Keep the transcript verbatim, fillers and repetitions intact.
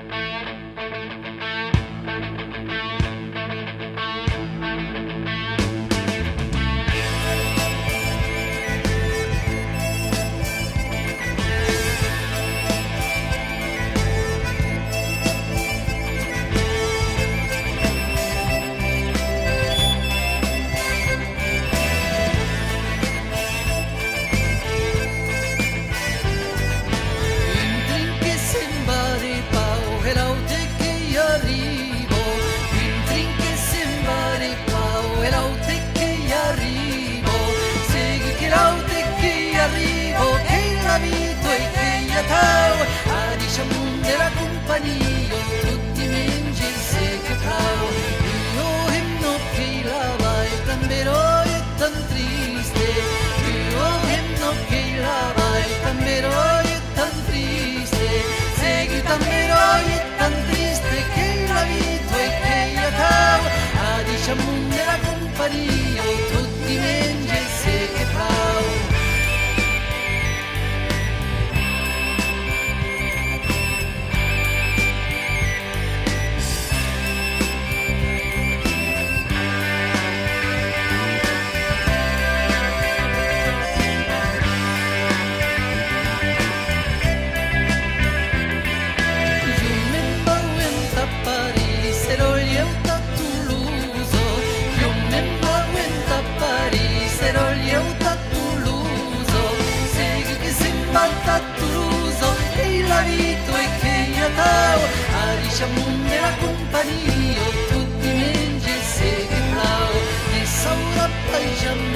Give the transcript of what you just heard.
Un tren que se'n va de pauc e l'aute que i arriba. Un tren que se'n va de pauc e l'aute que i arriba. Segur que l'aute que i arriba, qu'ei la vita e qu'ei atau. Adishatz monde, la companhia, tot dimenge se que plau. Ua hemna qu'ei la vai tan beròia e tan triste. Ua hemna qu'ei la vai tan beròia e tan triste. Segur tan beròia e tan triste, qu'ei la vita e qu'ei atau. Adishatz monde, la companhia, tot dimenge se que plau. Jo me'n vau entà París, e lo lhèu tà Tolosa. Jo me'n vau entà París, e lo lhèu tà Tolosa. Segur que se'n va tà Tolosa, qu'ei la vita e qu'ei atau. Adishatz monde, la companhia, tot dimenge se que plau. Ne saurà pas jamai